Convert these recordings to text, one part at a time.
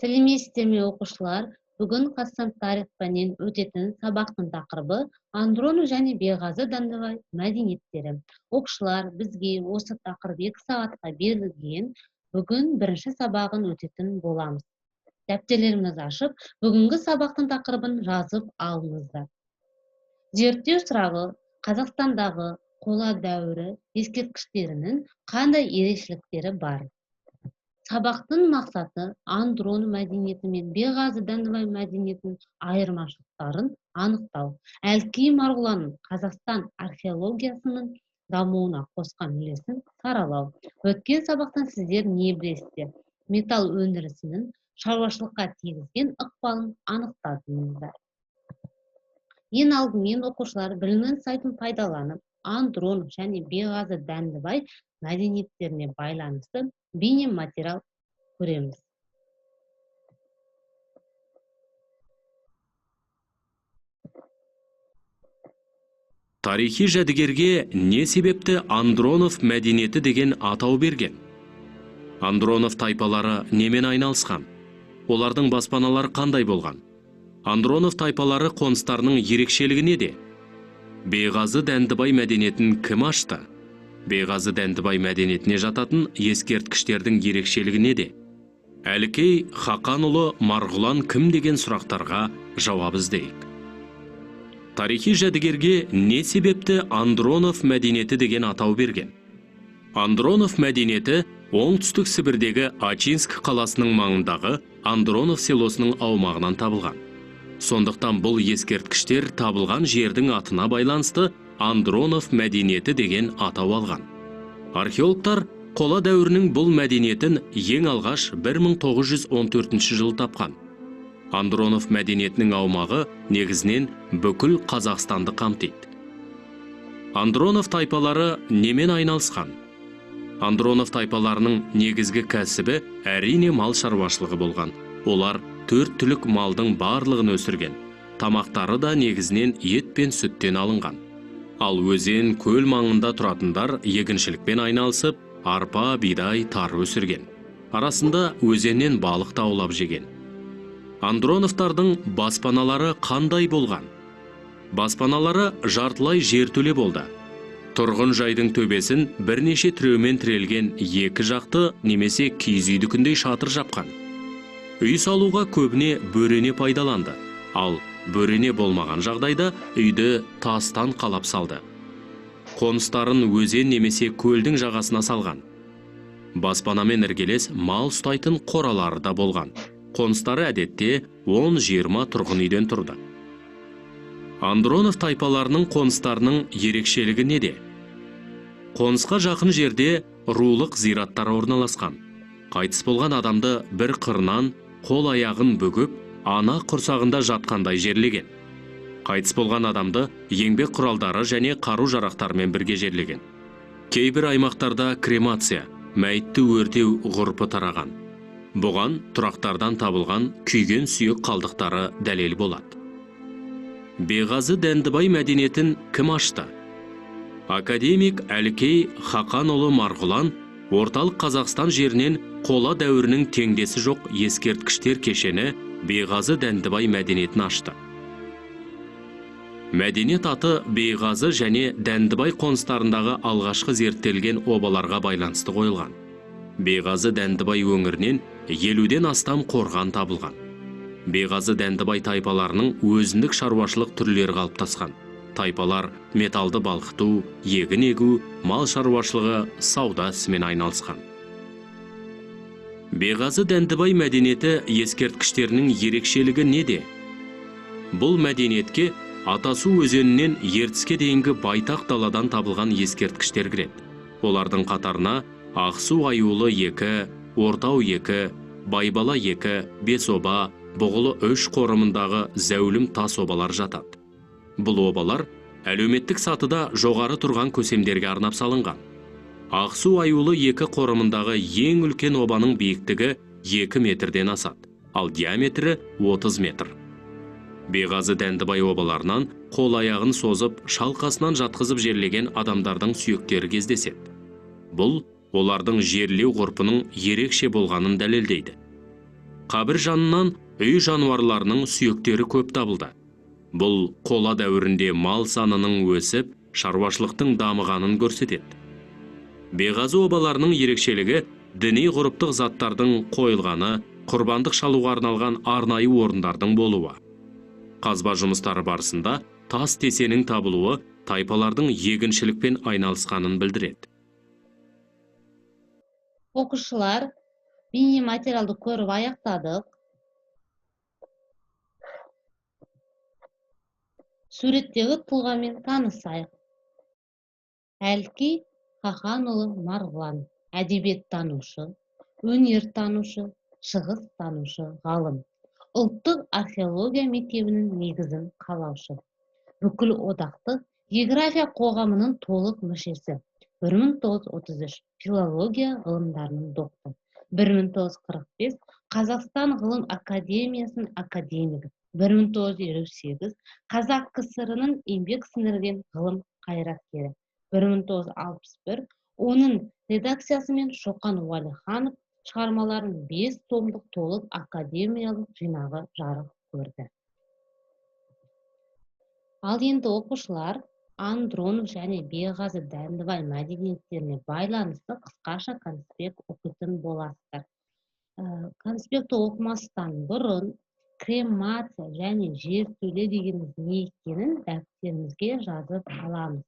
Сәлеметсіздер ме, оқушылар? Бүгін Қазақстан тарих пәнінен өтетін сабақтың тақырыбы Андронов және Беғазы Дәндібай мәдениеттері. Оқушылар, бізге осы тақырып 2 сағатқа берілген. Бүгін бірінші сабағын өтетін боламыз. Дәптерлерімізді ашып, бүгінгі сабақтың тақырыбын жазып алыңыздар. Зерттеу сұрағы: Қазақстандағы қола дәуірі ескерткіштерінің қандай ерекшеліктері бар? Сабақтың мақсаты Андронов мәдениеті мен Беғазы Дәндібай мәдениетінің айырмашылықтарын анықтау, Әлкей Марғұланның Қазақстан археологиясының дамуына қосқан үлесін саралау. Өткен сабақтан сіздер не білесіздер? Металл өндірісінің шаруашылыққа тигізген ықпалын анықтадыңыздар. Ең алдымен, оқушылар, Білімнің сайтын пайдаланып, Андронов және Беғазы Дәндібай мәдениеттеріне байланысты бейнематериал көреміз. Тарихи жәдігерге не себепті Андронов мәдениеті деген атау берген? Андронов тайпалары немен айналысқан? Олардың баспаналары қандай болған? Андронов тайпалары қоныстарының ерекшелігі неде? Беғазы Дәндібай мәдениетін кім ашты? Беғазы Дәндібай мәдениетіне жататын ескерткіштердің ерекшелігі неде? Әлкей Хақанұлы Марғұлан кім деген сұрақтарға жауап іздейік. Тарихи жәдігерге не себепті Андронов мәдениеті деген атау берген? Андронов мәдениеті оңтүстік Сібірдегі Ачинск қаласының маңындағы Андронов селосының аумағынан табылған. Сондықтан бұл ескерткіштер табылған жердің атына байланысты Андронов мәдениеті деген атау алған. Археологтар қола дәуірінің бұл мәдениетін ең алғаш 1914 жылы тапқан. Андронов мәдениетінің аумағы негізінен бүкіл Қазақстанды қамтиды. Андронов тайпалары немен айналысқан? Андронов тайпаларының негізгі кәсібі әрине мал шаруашылығы болған. Олар төрт түлік малдың барлығын өсірген. Тамақтары да негізінен ет пен сүттен алынған. Ал өзен, көл маңында тұратындар егіншілікпен айналысып, арпа, бидай, тары өсірген. Арасында өзеннен балық та аулап жеген. Андроновтардың баспаналары қандай болған? Баспаналары жартылай жертөле болды. Тұрғын жайдың төбесін бірнеше тіреумен тірелген екі жақты немесе киіз үйдікіндей шатыр жапқан. Үй салуға көбіне бөрене пайдаланды. Ал бөрене болмаған жағдайда үйді тастан қалап салды. Қоныстарын өзен немесе көлдің жағасына салған. Баспанамен іргелес мал ұстайтын қоралары да болған. Қоныстары әдетте 10-20 тұрғын үйден тұрды. Андронов тайпаларының қоныстарының ерекшелігі неде? Қонысқа жақын жерде рулық зираттар орналасқан. Қайтыс болған адамды бір қырынан қол аяғын бүгіп, ана құрсағында жатқандай жерлеген. Қайтыс болған адамды еңбек құралдары және қару-жарақтарымен бірге жерлеген. Кейбір аймақтарда кремация, мәйітті өртеу ғұрпы тараған. Бұған тұрақтардан табылған күйген сүйек қалдықтары дәлел болады. Беғазы Дәндібай мәдениетін кім ашты? Академик Әлкей Хақанұлы Марғұлан Орталық Қазақстан жерінен қола дәуірінің теңдесі жоқ ескерткіштер кешені Беғазы Дәндібай мәдениетін ашты. Мәдениет аты Беғазы және Дәндібай қоныстарындағы алғашқы зерттелген обаларға байланысты қойылған. Беғазы Дәндібай өңірінен 50-ден астам қорған табылған. Беғазы Дәндібай тайпаларының өзіндік шаруашылық түрлері қалыптасқан. Тайпалар металды балқыту, егін егу, мал шаруашылығы, сауда ісімен айналысқан. Беғазы Дәндібай мәдениеті ескерткіштерінің ерекшелігі неде? Бұл мәдениетке Атасу өзенінен Ертіске дейінгі байтақ даладан табылған ескерткіштер кіреді. Олардың қатарына Ақсу аюлы 2, Ортау 2, Байбала 2, Бесоба, Бұғылы 3 қорымындағы зәулім тас обалар жатады. Бұл обалар әлеуметтік сатыда жоғары тұрған көсемдерге арнап салынған. Ақсу аюлы 2 қорымындағы ең үлкен обаның биіктігі 2 метрден асады, ал диаметрі 30 метр. Беғазы Дәндібай обаларынан қол аяғын созып, шалқасынан жатқызып жерлеген адамдардың сүйектері кездеседі. Бұл олардың жерлеу ғұрпының ерекше болғанын дәлелдейді. Қабір жанынан үй жануарларының сүйектері көп табылды. Бұл қола дәуірінде мал санының өсіп, шаруашылықтың дамығанын көрсетеді. Беғазы обаларының ерекшелігі діни ғұрыптық заттардың қойылғаны, құрбандық шалуға арналған арнайы орындардың болуы. Қазба жұмыстары барысында тас тесенің табылуы тайпалардың егіншілікпен айналысқанын білдіреді. Оқушылар, бейнематериалды көріп аяқтадық. Суреттегі тұлғамен танысайық. Әлкей Хақанұлы Марғұлан, әдебиеттанушы, өнертанушы, шығыстанушы ғалым, ұлттық археология мектебінің негізін қалаушы, бүкіл одақтық география қоғамының толық мүшесі, 1933 филология ғылымдарының докторы, 1945 Қазақстан ғылым академиясының академигі, 1958 Қазақ КСР-ның еңбек сіңірген ғылым қайраткері, 1961 оның редакциясымен Шоқан Уәлиханов шығармаларының 5 томдық толық академиялық жинағы жарық көрді. Ал енді оқушылар, Андронов және Беғазы Дәндібай мәдениеттеріне байланысты қысқаша конспект оқитын боласыздар. Конспектті оқымастан бұрын кремация және жертөле дегеніміз не екенін дәптерімізге жазып аламыз.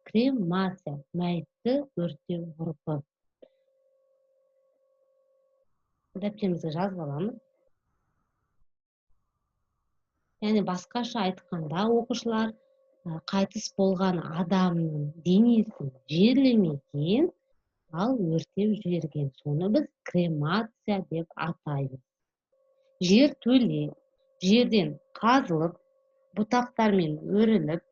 Кремация мәйітті өртеу ғұрпы. Дәптерімізге жазып аламыз. Яғни басқаша айтқанда оқушылар, қайтыс болған адамның денесін жерлемеген, ал өртеп жіберген. Соны біз кремация деп атаймыз. Жертөле жерден қазылып, бұтақтармен өріліп,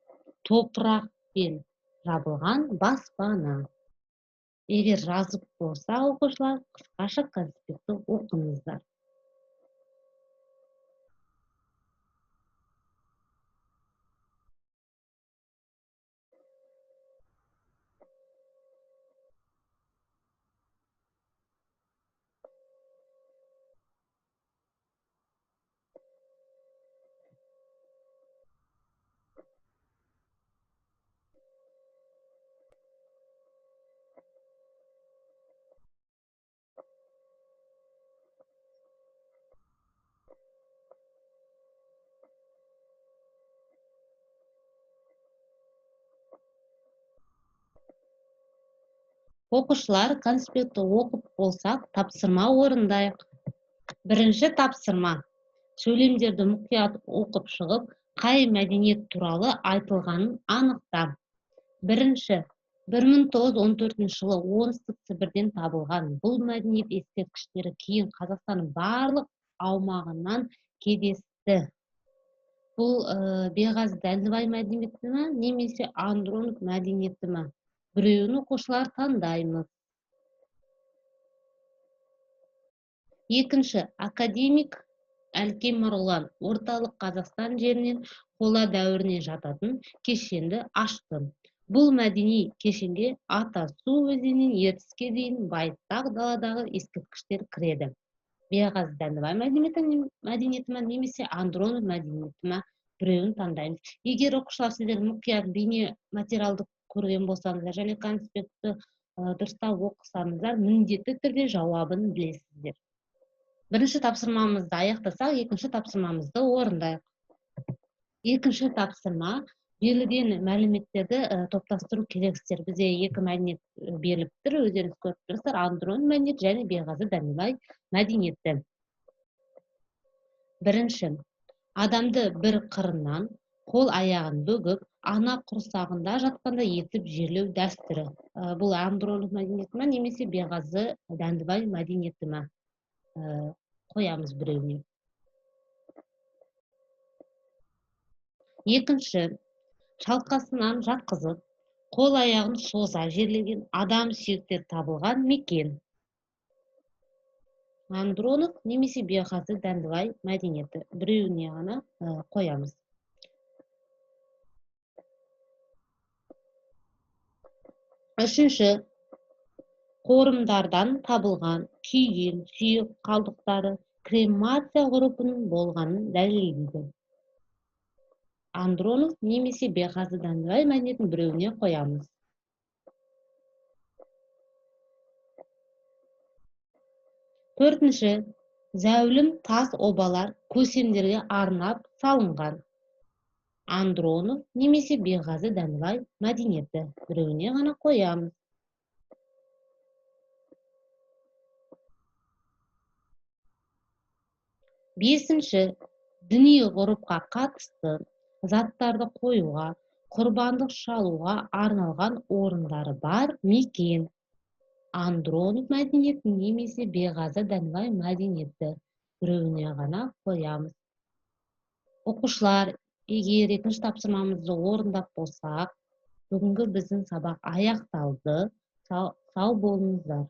топырақпен жабылған баспана. Егер жазып болса, оқушылар, қысқаша конспектті оқыңыздар. Оқушылар, конспектті оқып болсақ, тапсырма орындайық. Бірінші тапсырма. Сөйлемдерді мұқият оқып шығып, қай мәдениет туралы айтылғанын анықта. Бірінші, 1914 жылы Оңтүстік Сібірден табылған бұл мәдениет ескерткіштері кейін Қазақстанның барлық аумағынан кездесті. Бұл Беғазы Дәндібай мәдениеті ме, немесе Андронов мәдениеті ме? Біреуін оқушылар таңдаймыз. Екінші, академик Әлкей Марғұлан Орталық Қазақстан жерінен қола дәуіріне жататын кешенді ашты. Бұл мәдени кешенге Атасу өзенінен Ертіске дейін байтақ даладағы ескерткіштер кіреді. Беғазы Дәндібай мәдениеті ме, немесе Андронов мәдениеті ме, біреуін таңдаймыз. Егер оқушылар сіздер мұқият бейне материалды көрген болсаңыздар және конспектті дұрыстап оқысаңыздар, міндетті түрде жауабын білесіздер. Бірінші тапсырмамызды аяқтасақ, екінші тапсырмамызды орындайық. Екінші тапсырма берілген мәліметтерді топтастыру керексіздер. Бізде екі мәдениет беріліп тұр, өздеріңіз көріп тұрсыздар, Андронов мәдениеті және Беғазы Дәндібай мәдениеті. Бірінші, адамды бір қырынан қол аяғын бүгіп, ана құрсағында жатқанда етіп жерлеу дәстүрі. Бұл Андронов мәдениеті ме, немесе Беғазы Дәндібай мәдениеті ме? Қоямыз біреуіне. Екінші, шалқасынан жатқызып, қол аяғын соза жерлеген адам сүйектері табылған мекен. Андронов немесе Беғазы Дәндібай мәдениеті. Біреуіне ғана қоямыз. Үшінші, қорымдардан табылған күйген сүйек қалдықтары Кремация ғұрпының болғанын дәлелдейді. Андронов немесе Беғазы-Дәндібай мәдениетінің біреуіне қоямыз. Төртінші, зәулім тас обалар көсемдерге арнап салынған. Андронов немесе Беғазы-Дәндібай мәдениеті, біреуіне ғана қоямыз. Бесінші, діни ғұрыпқа қатысты заттарды қоюға, құрбандық шалуға арналған орындары бар мекен. Андронов мәдениеті немесе Беғазы-Дәндібай мәдениеті, біреуіне ғана қоямыз. Оқушылар, егер екінші тапсырмамызды орындап болсақ, бүгінгі біздің сабақ аяқталды. Сау болыңыздар.